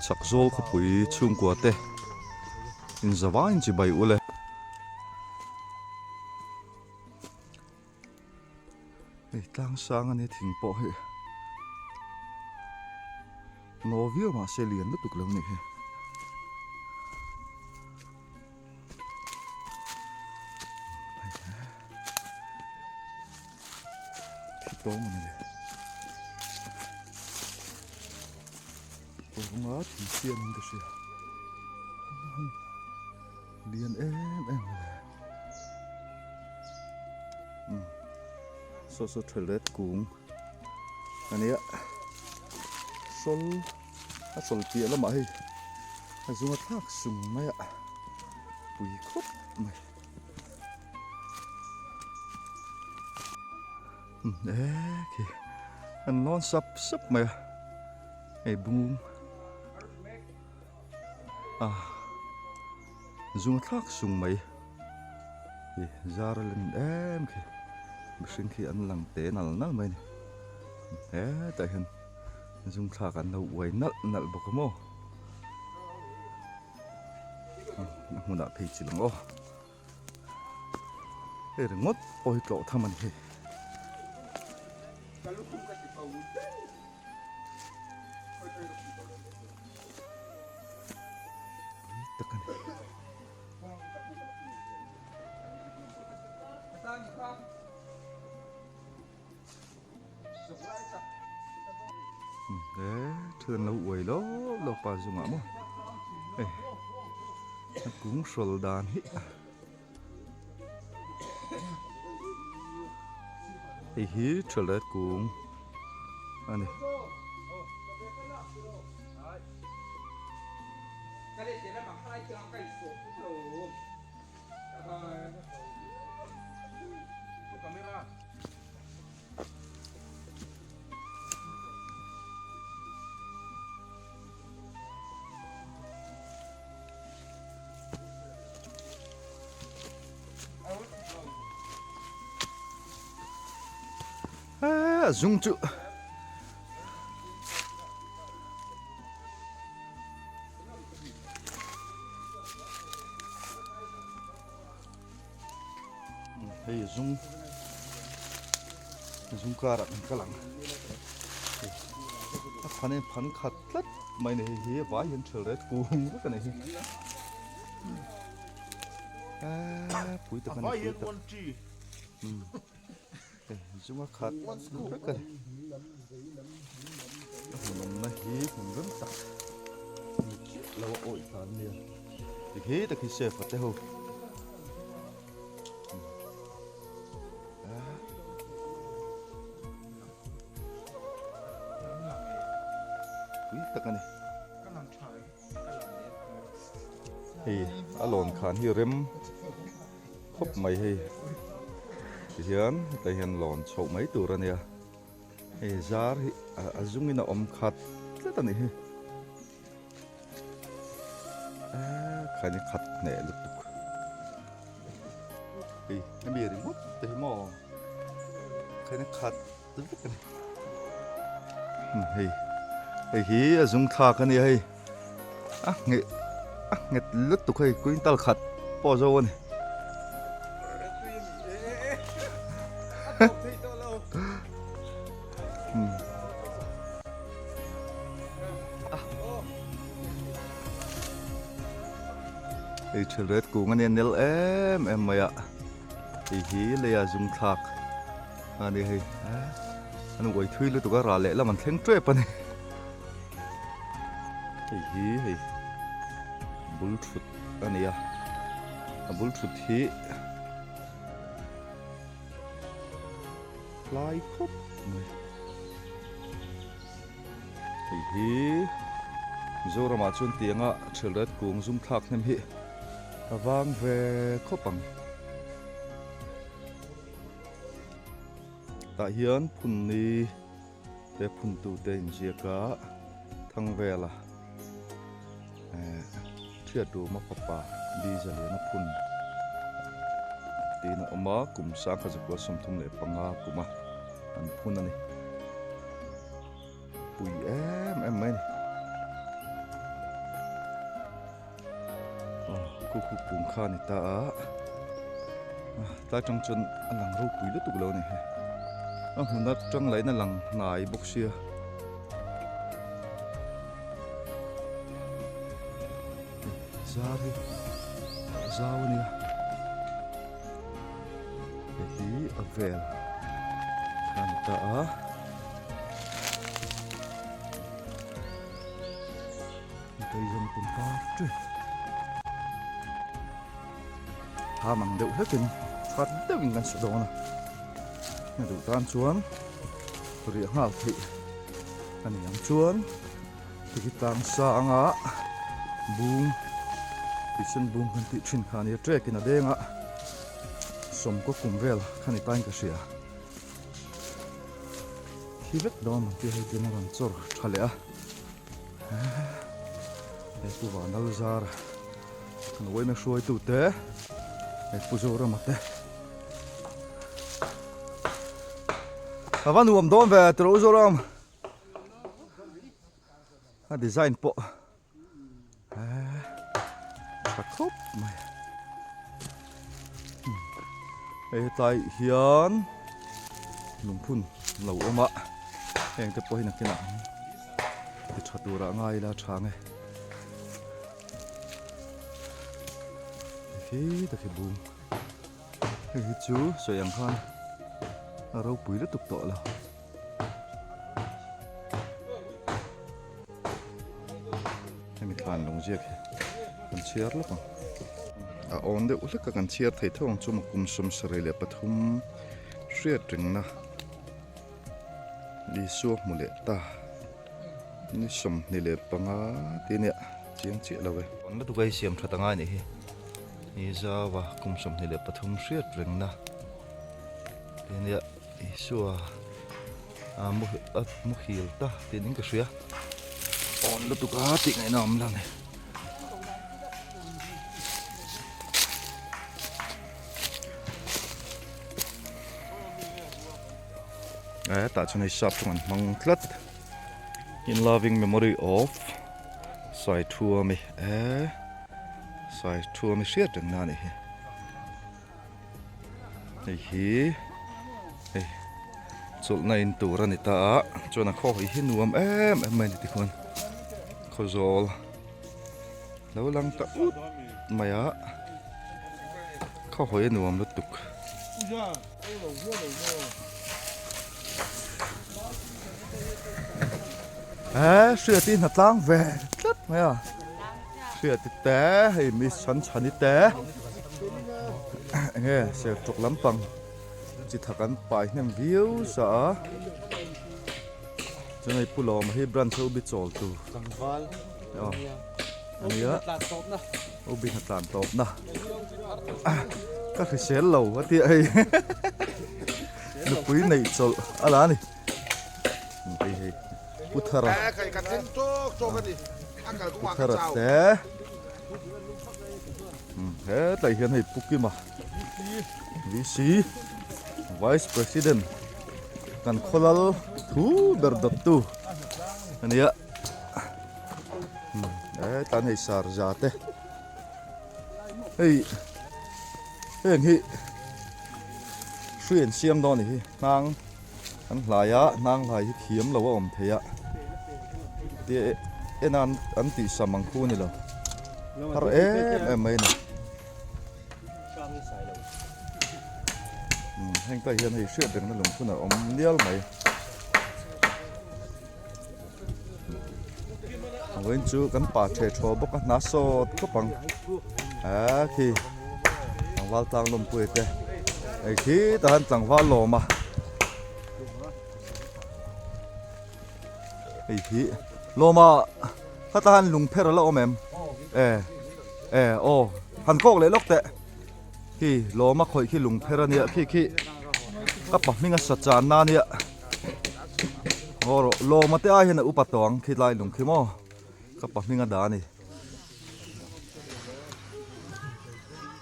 Chhakzawl khawpui chhungkua te inzavain chibai ule. Hei tlang sang a nia thing pawh hi naw viau mahse lian lutuk lo nih hi. Thi tawng a ni le. Kawnga thing siam in ka hria. Lian em em a le. Umm saw saw tha let kung a nia sawl a sawl piah lamah hei a zunga thlak sung mai a pui khawp mai umm e khi an lawn sap sap mai a hei bung a. Zung thlak sung mai hi zar a len em khi mihring khi an lang te nal nal mai a ni hetah hian zung thlak an lo uai nalh nalh bawk a maw a hmunah phei chi lang aw hei ringawt pawh hi tlawh tham a ni hei. Tak a ni. He thil an lo uai lawp lawp a zungah maw hei a kung hrawl dan hi hei hi thalai kung a ni. A zung chu hei zung zung karah kan kal ang a phan in phan khat tlat mai ni hei hi vai hian thil ret kung vek a ni hi pui tak a ni pui tak zunga khat vek a ni a hmunawmna hi hmun rem tak ni chiah lo a awih tan nia tikhi tak hi chef a te ho. Pui tak a ni. Hei a lawn khan hi rem khawp mai hei tihian hetah hian lawn chhoh mai tur a nia hei zar hi a zungin a awm khat tlat a ni hi. Khaini khat hneh lutuk hei hemi ringawt te hi maw khaini khat vek a ni hei hei hi a zung thlak a nia hei a ngheh a nghet lutuk hei quintal khat pawh zo a ni. Hei thil ret kung a nia nel em em mai a hei hi leia zum thlak a ni hei an uai thui lutuk a rah leh lam an thleng tep a ni hei hi hei bul thut a ni a a bul thut hi hlai khawp mai. Hei hi Mizoramah chuan tianga thilret kung zum thlak hnem hi a vang ve khawp ang. Tah hian phunni te phuntu te inziak a thang vel a eh Thiatruma fapa Dizaliana phun tiin a awm a kum 1935 kuma an phun a ni. Pui em em mai a ni. Khu khu kung kha a ni ta a, tlai tang chuan a lang ropui lutuk lo a ni hei. A hmun atang lahin a lang hnai bawk sia. Zar hi a zau a nia. Hei hi a vel a ni ta a. Daihzawm pangpar chu tham ang deuh hlekin khat deuhin kan sa dawn a a duh tan chuan riah nghal theih a ni ang chuan tikhi tlang sanga bung tihsen bung kan tih thin kha a nia trek in a deng a sawmkaw kum vel kha ni tain ka hria thi vek dawn ang tih hei tin a rawn chawr tha leh a. He pu Vanal zar kan uaina hruaitu te he pu Zorama te a va nuam dawn ve tiro Zoram a design pawh tha khawp mai hei hetlai hian lungphun lo awm a heng te pawh hi nakinah ti tha turah a ngai ila tha nge khi tak hi bung hei hi chu sawi ang khan a ropui lutuk tawh lo. Hemi thlan lung ziak hi kan chhiar lawk ang. A awn deuh hlek a kan chhiar thei tho ang chu maw kum 73 hriat rengna Isua hmu leh ta ni 25 tih ania chiang chiah lo e. Awn lutuk a hi siam that angai anih hi Izawa kum 23 hriat rengna tih ania Isua. A muhil ta tih in ka hria awn lutuk a tih ngaihna awm lo ni. Eh tah chuan hei sap chu an hmang tlat in loving memory of Saithuami eh Saithuami hriat reng na a nih hi. Hei hi hei chawlhna in tur a ni ta a chuan a khaw hawi hi nuam em em mai a ni tikhuan khawzawl lo lang ta ut mai a khaw hawi a nuam lutuk. He hriati hnatlang ve tlat mai a hriati te hei miss chhan chhani te enge sertawk lampang chi thak an pai hnem viau sa a chuan hei pu lawma hi branch ho bi chawl tur aw ania ubi hnatlan tawpna ka hrisel lo a tia hei nupui neih chawlh a la a ni. Hei hei Pu Thara Pu Thara te hetlai hian hei Pu Kima VC Vice President kan khawlal thu ber dawttu a nia hetlai hei Sarja te hei heng hi hrui an siam dawn a ni hi hnang. An hlai a, hnang hlai hi thiam lo a awm thei a, tia en a an tih sam ang khu a ni lo, har em em mai a ni. Heng te hian hei hriat rengna lungphun a awm nial mai. Vawiin chu kan pa the thaw bawk a hna sawt khawp ang a khi tlangval tlang lawmpui te hei khi tah hian tlangval lawm a hei hi lawm a khatah hian lung pher a la awm em e e aw han kawk leh lawk teh khi lawm a khawih khi lung pher a nia khi khi ka pa hming a sa chan na nia. Ngaw rawh lawma te ai hian a upa tawh ang khi tlai lung khi maw ka pa hming a dah a ni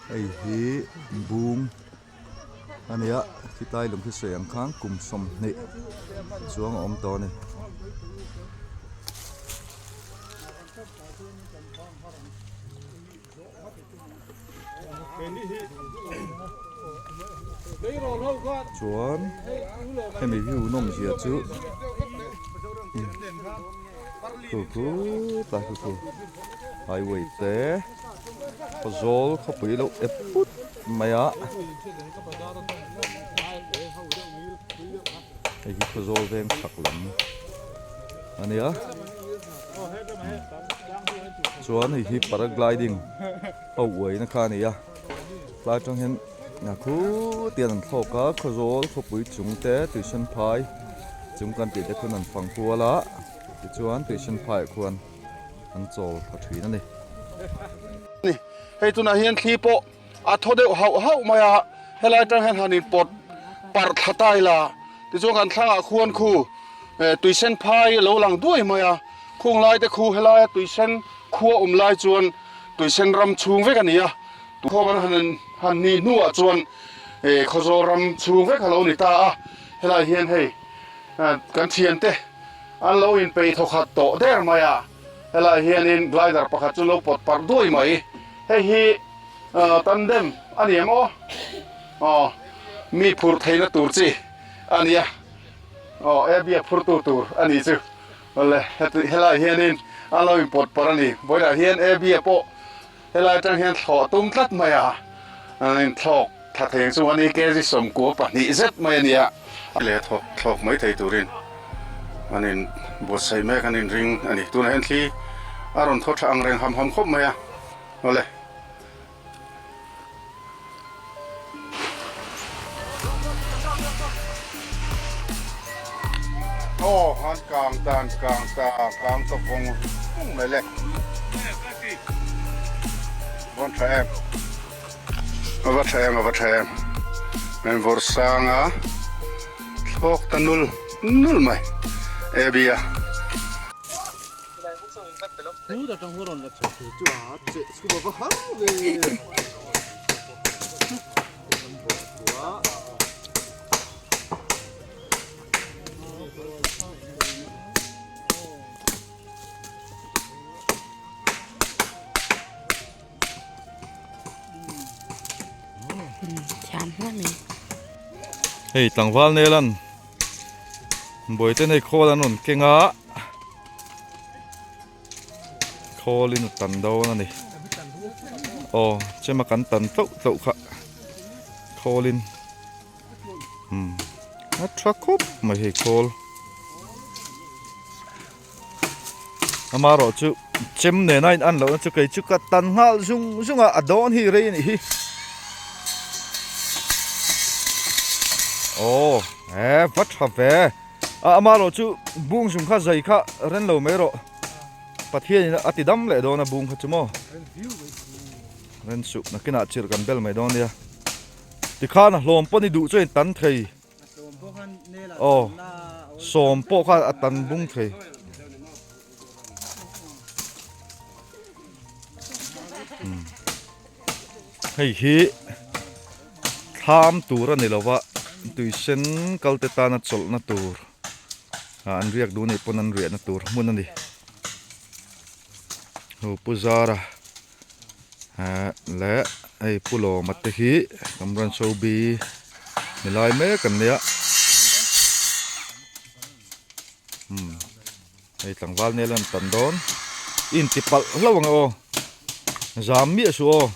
hei hi bung a nia khi tlai lung khi sawi ang khan kum 20 chuang a awm tawh a ni. Chuan hemi view nawm zia chu khu khu tlai khu khu highway te Khawzawl khawpui lo ep put mai a hei hi Khawzawl veng chhak lam a nia chuan hei hi paragliding ho uaina kha a ni a tlai atang hian a khut hian an thlawk a Khawzawl khawpui chung te tuisan phai chung kan tih te khuan an fang kual a tichuan tuisan phaiah khuan an chawl tha thin a ni. Hei tunah hian thli pawh a thaw deuh hauh hauh mai a, helai atang hian han inpawt parh thla ta ila tichuan kan thlangah khuan khu tuisen phai a lo lang duai mai a, khung lai te khu helaia tuisen khua awm lai chuan tuisen ram chhung vek a ni a, khawm an han han ni hnuah chuan Khawzawl ram chhung vek a lo ni ta a, helai hian hei kan thiante An lo inpeih thawkhat tawh der mai a, helai hianin glider pakhat chu lo pawt parh duai mai. Hei hi tandem a ni em aw? Aw, mi phurh theihna tur chi a nia. Aw, e biak phurtu tur a nih chu. Awle, helai hianin an lo inpawt parh a ni. Vawiinah hian e bia pawh helai atang hian thlawh a tum tlat mai a, inthlawk thla theng chu a ni kg 12 zet mai a nia. Leh thawk thlawk mai thei turin an in buatsaih mek an in ring a ni. Tunah hian thli a rawn thaw tha ang reng ham ham khawp mai a, awle. Aw han kang ta an kang ta kang ta vawng vawng mai le. Vawn tha em. A va tha em a va tha em. Men vawrh sang a thlawk ta nul nul mai e bia. Hei tlangval nelan bawihte nei khawl an rawn keng a khawlin a tan dawn a ni aw chema kan tan tloh tloh kha khawlin umm a tha khawp mai hei khawl. Amaherawh chu chem nena in an lohna chu kei chu ka tan nghal zung zung a, a dawn hi rei a nih hi. Aw he va tha ve a amaherawh chu bung zung kha zai kha ren lo mai rawh Pathian in a ti dam leh dawn a bung kha chu maw ren suh nakinah chirh kan bel mai dawn nia tikhan a hlawm pawh ni duh chuan in tan thei. Aw sawm pawh kha a tan bung thei. Hei hi thlam tur a ni lo va tui sen kal te tana chawlhna tur ah an riak duh anih pawn an riahna tur hmun a ni. Hu Pu Zara leh hei Pu Lawma te hi kan rawn show bi ni lai mek an nia umm hei tlangval nel an tan dawn i inti palh hlauh ang e aw zam miah suh aw.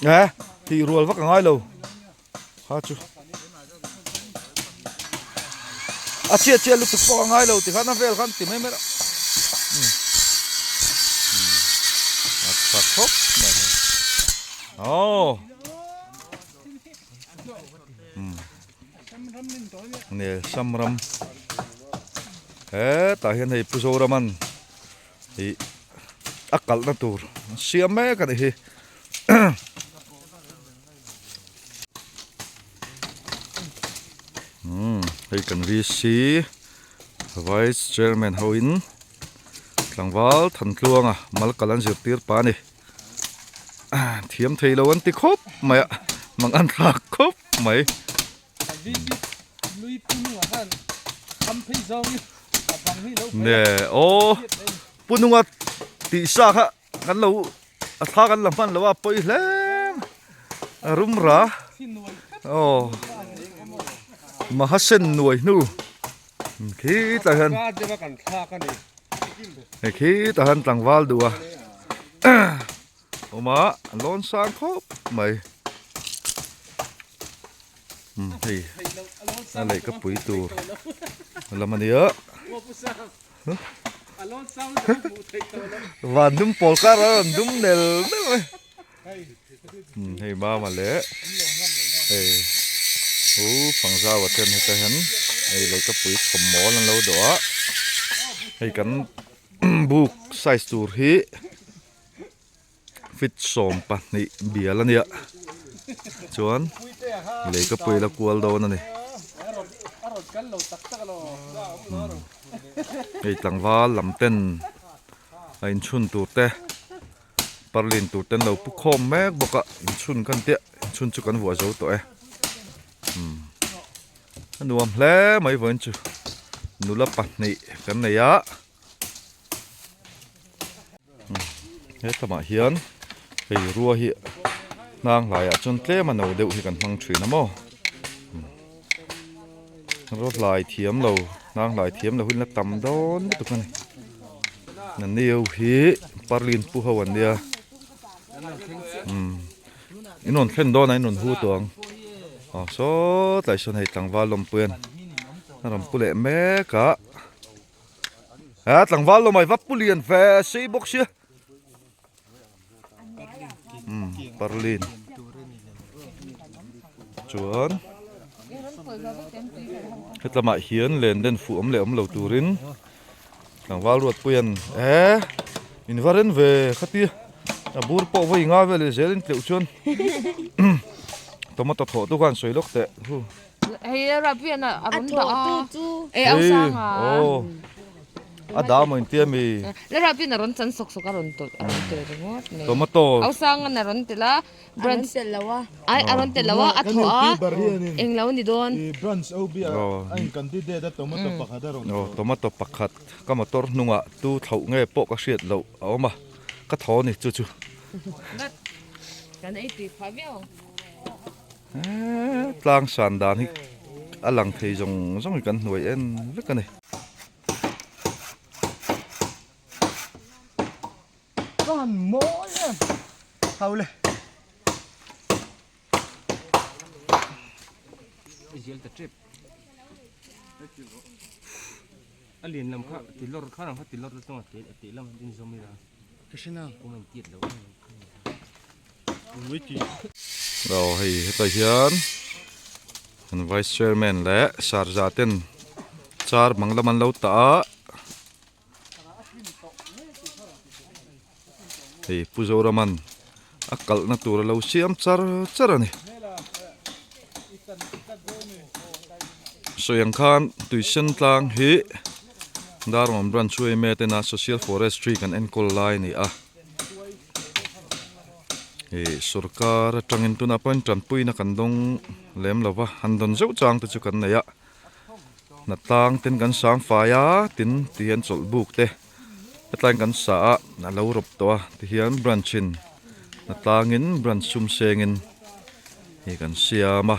Eh tih rual vak a ngai lo. Kha chu a chhiat chhiat lutuk pawh a ngai lo tikhan a vel khan ti mai mai a a tha khawp mai hei aw nge sam ram hetah hian hei Pu Zoraman ih a kalhna tur a siam mek a nih hi. Umm hei kan VC Vice Chairman ho in tlangval Thantluanga mal kal an zirtir pa a ni thiam thei lo an ti khawp mai a mang an thlak khawp mai. Ne aw pu nunga tih sa kha kan lo a thla kan la hman lo a pawi hle a rum ra aw mahasen nuai hnu khi tah hian hei khi tah hian tlangval duh a awm a an lawn sang khawp mai umm hei a lehkha pui tur lam a nia van dum pawl kar a rawn dum nel nel mai umm hei mama leh hei hu pangzau a then heta hian hei lehkha pui chhawm mawl an lo dawh a hei kan buk size tur hi feet 12 bial a nia chuan lei ka pui la kual dawn a ni hei tlangval lam ten a inchhun tur te parlin tur ten lo pu khawm mek bawk a inchhun kan tia inchhun chu kan vuah zo tawh e a nuam hle mai vawiin chu nula pahnih kan nei a. He tlamah hian hei rua hi hnang hlaiah chuan tlem a no deuh hi kan hmang thin a maw rua hlai thiam lo hnang hlai thiam lo hi la tam dawn lutuk a ni an ni ho hi parlin pu ho an nia umm in rawn thlen dawn a in rawn hu tawh ang aw saw tlai sawn hei tlangval lawmpui an a rawn pu leh mek a. He tlangval lo mai va pu lian ve sei bawk sia umm parlin chuan hetlamah hian len den fuh awm leh awm lo turin tlangval ruatpuian eh in va ren ve khatia a bur pawh vawi nga vel leh zelin tleuh chuan tomato thawh tu khan sawi lawk teh hu. Hei a rap hian a rawn dah a e au sang a a dah maw intia mi la rap hian a rawn chan sawk sawk a rawn tawlh a rawn tel ringawt mai tomato au sang an a rawn tel a branch tel lo a ai a rawn tel lo a a thaw a eng lo ni dawn branch OB a in candidate a tomato pakhat a rawn aw tomato pakhat ka motor hnungah tu thlauh nge pawh ka hriat loh a awm a ka thaw ni chu chu kan ei tui phah viau ang. Tlang san dan hi a lang thei zawng zawng hi kan hnuai en vek a ni. Ka han mawi em hau le. A lian lam kha ti lawr kha lam kha ti lawr te chuan a teh lam an inzawm ila Ka hre na. Awm an tiat lo Aw hei hetah hian kan vice chairman leh sarja ten char bang lam an lo tah a hei Pu Zoraman a kalhna tur a lo siam char char a ni. Sawi ang khan tuisen tlang hi Darmam branch yma tena social forestry kan enkawl lai a ni a. Ih sorkar atangin tunah pawhin tanpuina kan dawng lem lo va han dawn zeuh chang te chu kan nei a. Hnatlang ten kan sang fai a tin tihian chawlh buk te. Hetlaiin kan sa a, a lo rawp tawh a tihian branch in hnatlangin branch sum sengin hei kan siam a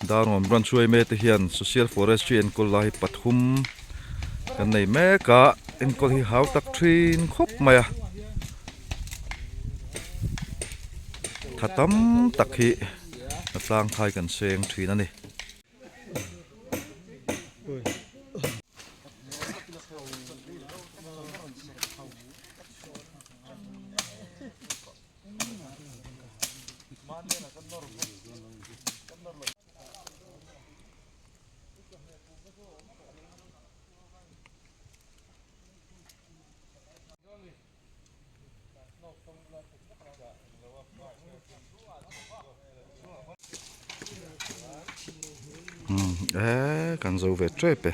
Darngawn branch yma te hian social forestry enkawl lai hi pathum kan nei mek a enkawl hi hau tak thin khawp mai a tha tam tak hi hnatlang thai kan seng thin a ni. Eee kan zo ve tep e.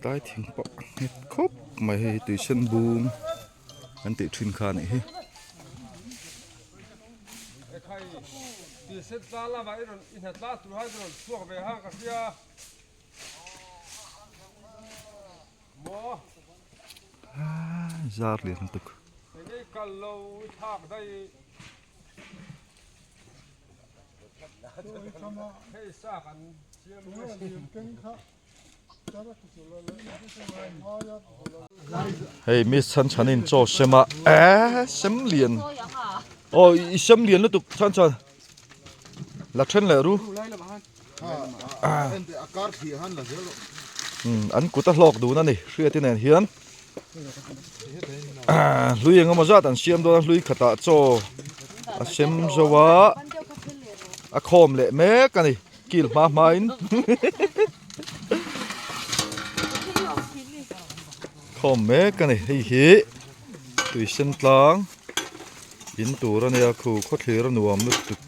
Tlai thing pawh a nghet khawp mai hei tui sen bung an tih thin kha a nih hi. Zar lian lutuk. Hei miss chhan chhan in chaw sem a eh sem lian aw i sem lian lutuk chhan chhan la then leh ru an kut a hlawk dun a ni hriat nen hian hlui eng emaw zat an siam dawn a hlui khatah chaw a sem zo a a khawm leh mek a ni kil hma hma in khawm mek a ni hei hi tui sen tlang in tur a nia khu khawthlir a nuam lutuk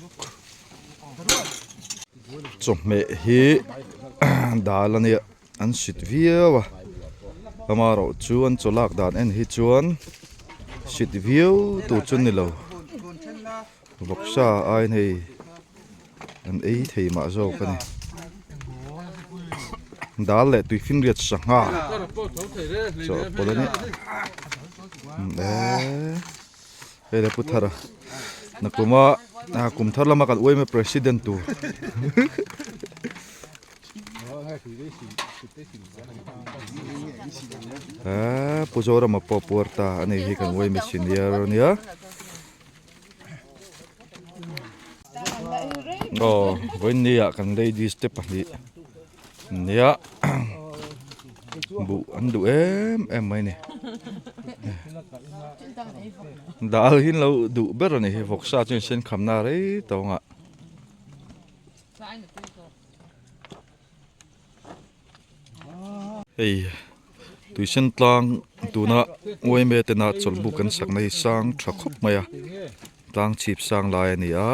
chawhmeh hi dal a nia. An sit viau a, amaherawh chu an chaw lak dan en hi chuan sit viau tur chu ni lo, vawksa aiin hei an ei thei mah zawk a ni. Dal leh tuifinriat sangha chawhpawlh a nia eee hei le pu thara nakuma kum thar lama kan uaima president tur. Aa Pu Zorama pawh puar ta a ni hi kan uaimi senior a nia aw vawiin ah kan ladies te pahnih nia buh an duh em em mai a ni dal hi an lo duh ber a ni hi vawksa chu in sen khamna rei tawng ah. Hei tuisen tlang tuna uaime tena chawlhbuk kan sakna hi sang tha khawp mai a tlang chhip sang lai a ni a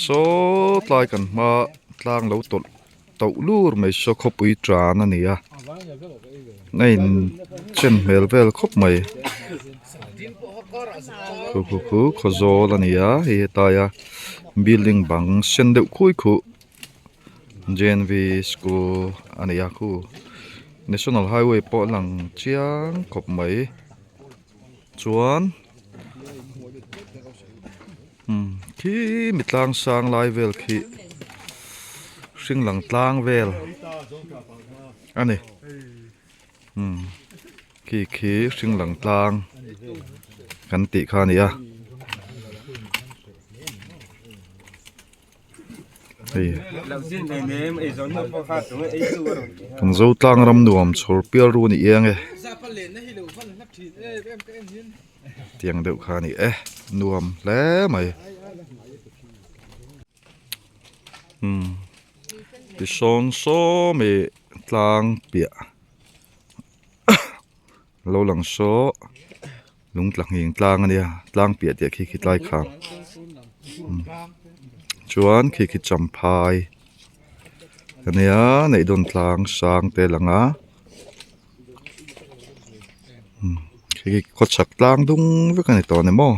saw tlai kan hma tlang lo tawlh tauh lur mai saw khawpui tan a ni a a in chen hmel vel khawp mai khu khu khu khawzawl a ni a hei hetaia building bang sen deuh khui khuh J_N_V school a ni a khu national highway pawh a lang chiang khawp mai chuan umm khi mi tlang sang lai vel khi hring lang tlang vel a ni umm khi khi hring lang tlang kan tih kha a ni a. Hei kan zo tlang ram nuam chhawr pial ru a ni eng e tiang deuh kha a ni e nuam hle mai umm tisawn saw mi tlang piah lo lang saw lung tla nghing tlang a nia tlang piah tih khi khi tlai kham chuan khi khi champhai a nia neih dawn tlang sang te a lang a khi khi khawchhak tlang dung vek a ni tawh a ni maw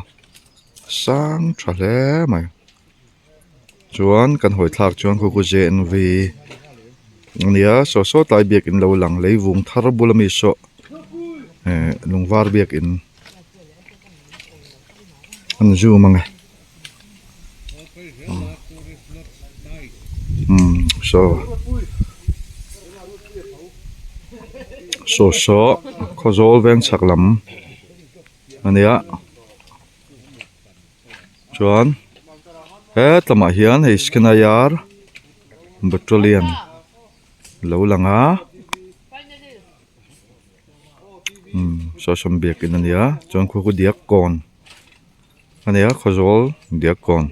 sang tha hle mai. Chuan kan hawi thlak chuan khu khu J_N_V a nia saw saw tlai biakin lo lang leivung thar bula mi saw eh lungvar biakin an zoom ang e umm saw saw saw khawzawl veng chhak lam a nia. Chuan hetlamah hian hei scanayar battalion lo lang a umm saw sawm biakin a nia chuan khu khu diakkawn a nia khawzawl diakkawn.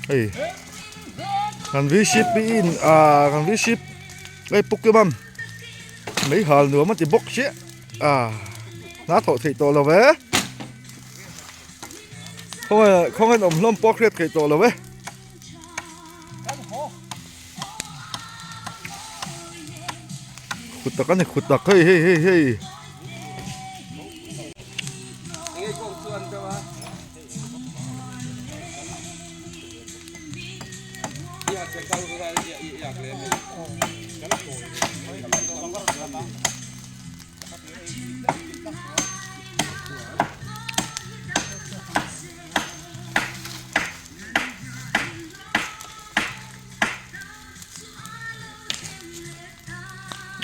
Hei kan vcp in ah kan vcp hei puk em ang mei hal nuam a ti bawk chiah ah hna thawh theih tawh lo ve. Khawngaih khawngaih awm hlawm pawh hriat theih tawh lo e. Khut tak a ni khut tak hei hei hei hei.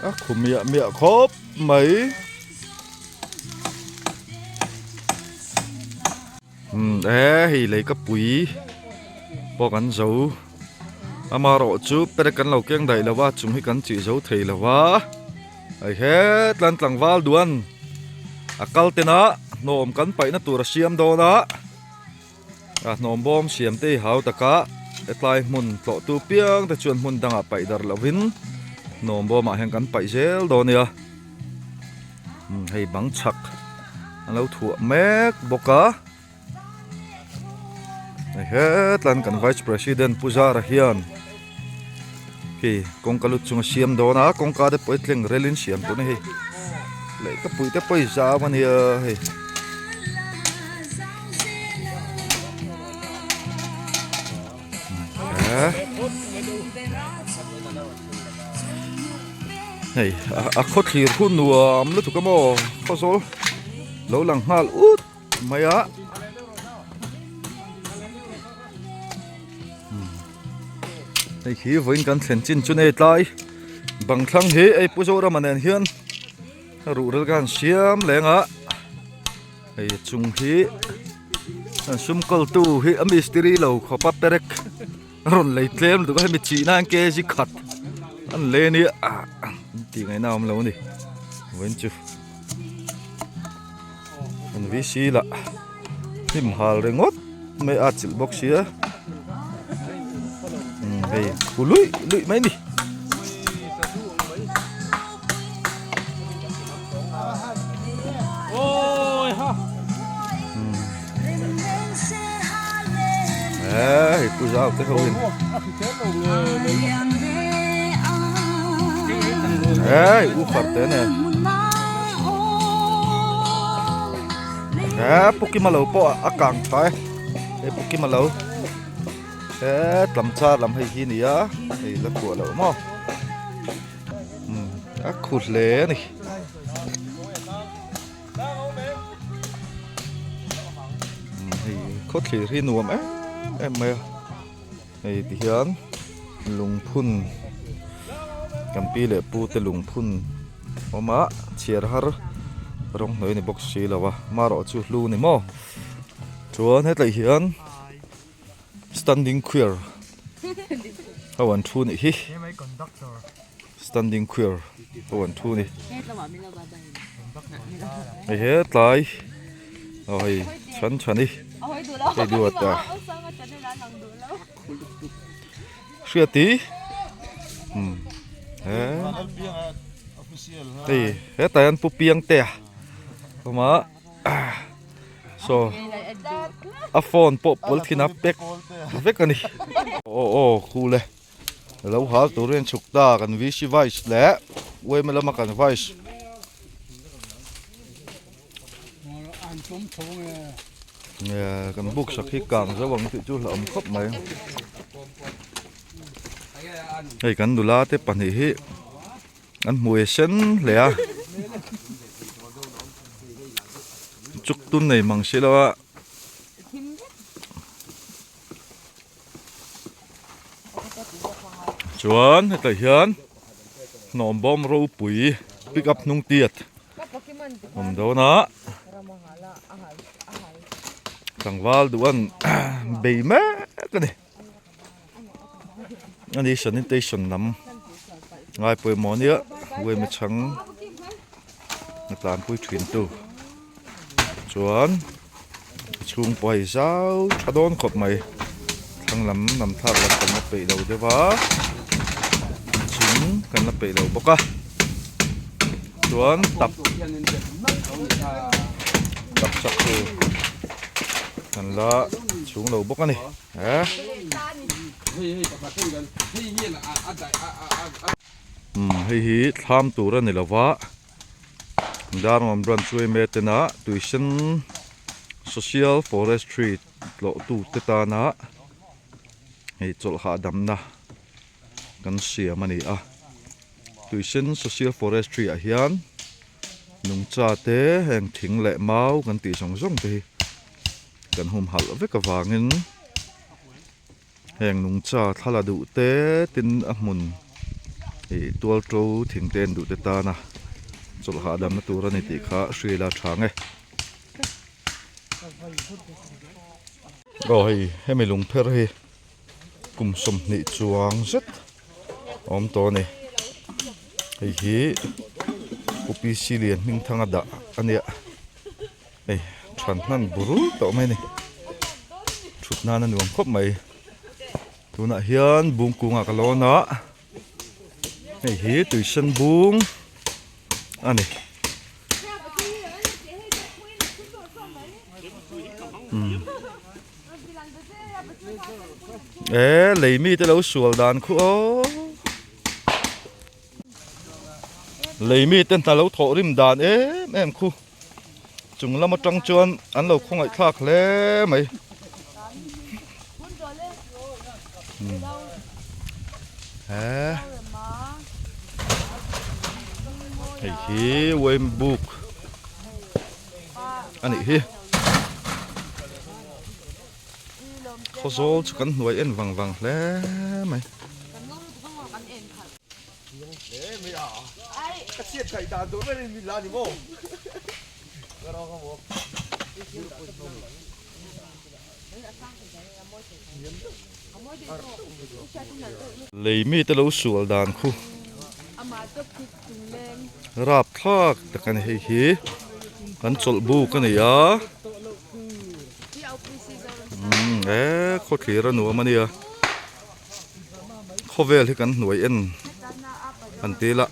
A khu miah miah khawp mai. Umm e hei lei ka pui pawh kan zo amaherawh chu perek kan lo keng daih lo a chung hi kan chih zo thei lo a hei hetlan tlangval duan a kal ten a hnawm kan paihna tur a siam dawn a a hnawm bawm siam te hi hau taka hetlai hmun tlawh tu piang te chuan hmun dangah paih darh lovin hnawm bawmah hian kan paih zel dawn a nia. Hei bang chhak an lo thuah mek bawk a hei hetlan kan vice president pu zara hian khi kawngka lut chung a siam dawn a kawngka te pawh hi tleng relin siam tur a ni hei lehkapui te pawh hi zau a nia hei. Hei a khaw thlir khu nuam lutuk a maw khawzawl lo lang nghal ut mai a hei khi vawiin kan thlen chin chu nei tlai bang thlang hi hei Pu Zorama nen hian ruhrel khan siam leng a. Hei chung hi an sum kawltu hi a mistiri lo khawpa perek a rawn lei tlem lutuk a hemi chih nan kg khat an lei ania tih ngaihna a awm lo a ni vawiin chu an VC lah hnim hal ringawt mai a chilh bawk sia hei khu luih luih mai a ni. Hei pu zau te ho in Hei u far te nè Hei pu Kima lo pawh a kang tha e Hei pu Kima lo He tlam char lam hei hi nia hei la kuah loh maw a khu hle a ni. Hei khawthlir hi nuam em em mai a hei ti hian lungphun kan pi leh pu te lungphun awm a chhiar har rawng hnuai a ni bawk si lo a marawh chu hlu a ni maw chuan hetlai hian. Standing queer ho an thu nih hi standing queer ho an thu ni hei hetlai aw hei chhan chhan hi hei duat a hriati umm he hei hetah hian pu piangtea awm a. Saw a phone pawh polythene a pack vek a ni. Aw aw khu le lo hal turin an chhuk ta kan VC vice leh UMA lama kan vice. Kan buk sak hi kang zo ang tih chu hlauhawm khawp mai. Hei kan nula te pahnih hi. An hmui a sen hle a chuk tun nei mang si lo a. Chuan hetah hian hnawm bawm ropui pick up hnung tiat awm dawn a tlangval duh an bei mek a ni. Ani sanitation lam ngai pawimawh ania uaima chhang a tlanpui thin tu chuan a chhung pawh a zau tha dawn khawp mai thlang lam lam thlak lam kan la peih lo deuh a chung kan la peih lo bawk a chuan tap tap chak tur. Kan la chhung lo bawk a ni. Umm hei hi thlam tur a ni lo va, Darngawn branch yma tena tuisen social forestry tlawh tute tana hei chawlh hahdamna kan siam a ni a. Tuisen social forestry ah hian nungcha te heng thing leh mau kan tih zawng zawng te hi kan humhalh vek avangin heng nungcha thla la duh te tin a hmun ih tual to thing te en duh te tana chawlh hahdamna tur a ni tih kha hria ila tha nge. Aw hei hemi lungpher hi kum 20 chuang zet a awm tawh a ni hei hi Pu PC Lian Hmingthanga dah a nia hei than hnan bur tawh mai a ni thut nan a nuam khawp mai tunah hian bung kungah ka lawn a hei hi tuisen bung a ni. E lei mi te lo sual dan khu aw lei mi te hna lo thawh rim dan em em khu chung lam atang chuan an lo khawngaih thlak hle mai he hei hi wembuk a nih hi. Khawzawl chu kan hnuai en vang vang hle mai. Lei mite lo sual dan khu rapthlak tak a ni hei hi kan chawlh buk a ni a umm e khawthlir a nuam a nia khawvel hi kan hnuai en an ti ila.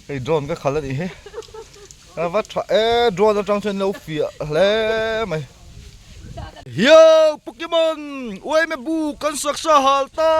Hei drone ka khalh a nih hi a va tha e drone atang chuan lo fiah hle mai Hiau Pokemon uaime bu kan saksa hal ta.